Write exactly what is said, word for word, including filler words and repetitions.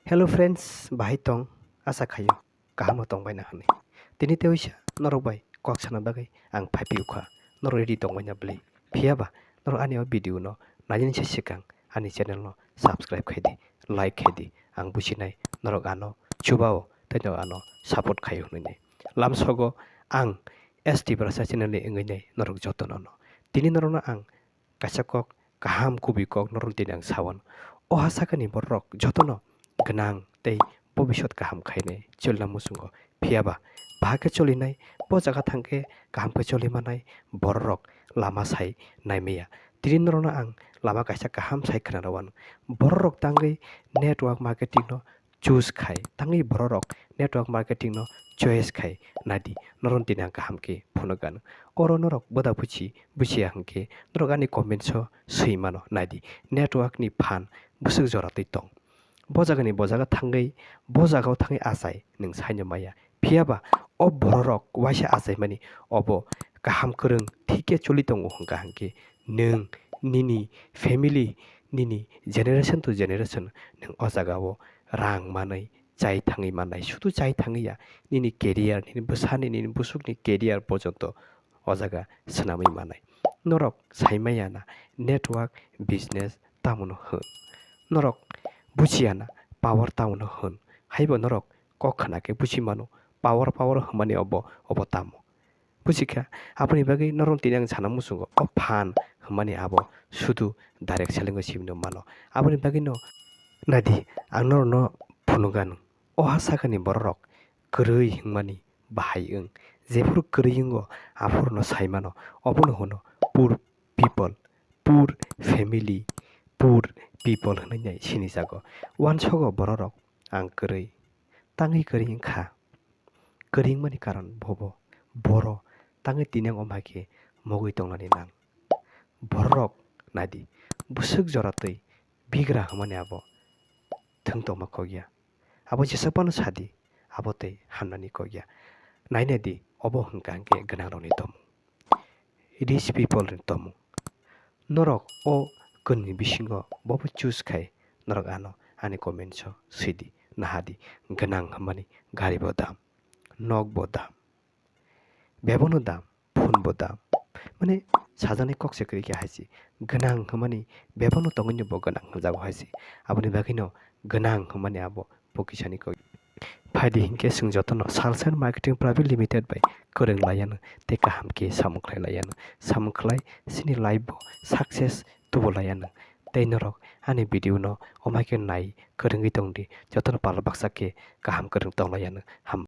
Hello friends, bahai tong? Asa khaio kaham no tongbaina hwnwi. Tini teisa norok bai kok sana bagwi ang phaiphio kha. Norok ready tongbaina bwlwi? Phiya ba norok ani o video no nainani se swkang ani channel no subscribe khai di, like khai di. Ang businai norok ano chubao tei norok ano support khaio hwnwi. Lamsogo ang S T Brasa channel ni wngwi nai norok jotono no. Tini norokno ang kaisa kok kaham kubui kok norok tini ang sawan. O ha sakani bororok jotono gwnang tei bobisot kaham khainai cholna muchungo. Phiya ba, bahai khe cholinai, bo jaga thang khe kaham khe choli manai bororok lama sai naimaya. Tini norokno ang lama kaisa kaham sai khna rw anw. Bororok tangwi network marketing no choose khai, tangwi bororok network marketing no choice khai nadi, norok tini ang kaham khe phunuk anw. Oro norok boda buchi buchiya hwnkhe norok ani comments o swi mano nadi, network ni phan bwswk jora twi tong. Bo jaga ni bo jaga thangwi, bo jaga o thangwi achai nwng saino maya. Phiya ba o bororok waisa achaimani obo kaham kwrwng thik khe choli tongo hwnkha hwnkhe nwng nini family, nini generation to generation nwng o jaga o rang manwi chai thangwi mannai. Sudu chai thangwi ya, nini career, nini bwsani, nini bwswkni career porjonto o jaga swnamwi mannai. Norok sai maya na network business tamo no hwn. Norok buchiya na power tamo no hwn. Haibo norok kok khna khe buchi mano, power, power hwnmani obo, obo tamo. Buchikha, aboni bagwi norok tini ang sana muchungo, o phan hwnmani abo sudu direct selling o simi no mano. Aboni bagwi no nadi, ang norokno phunukgano, o ha sakani bororok kwrwi hwnmani bahai wng. Jephuru kwrwi wngo, aphuru no sai mano, obono hwno poor people, poor family, poor people hwnwi nai sinijago. Uansogo bororok ang kwrwi, tangwi kwrwi wngkha. Kwrwi wngmani karon bobo, boro tangwi tini ang omhai khe mogwi tongnani nang. Bororok naidi, bwswk jora twi bigra hwnmani abo thwng tongma kok ya. Abo jesa phano sadi, abo tei hamnani kok ya. Naina di, obo hwnkha hwnkhe gwnangrokni tomung, rich people ni tomung. Norok o kwnwi bisingo bobo choose khai norok ano ani comments o swi di, naha di, gwnang hwnmani gari bo dam, nok bo dam, bebono dam, phone bo dam. Mane sajaknai kok se kwrwi khe hai se, gwnang hwnmani bebono tongwi no bo gwnang hwnjago hai se. Aboni bagwi no gwnang hwnmani abo bo kisani kok. Phaidi hinkhe chwng jotono Salsa Marketing Private Limited bai kwrwng laianw tei kaham khe samung khlai laianw. Samung khlai chini life bo success tubu laianw. Tei norok ani video no omhai khe nai kwrwngwi tongdi, jotono pal baksa khe kaham kwrwng tong laianw. Ham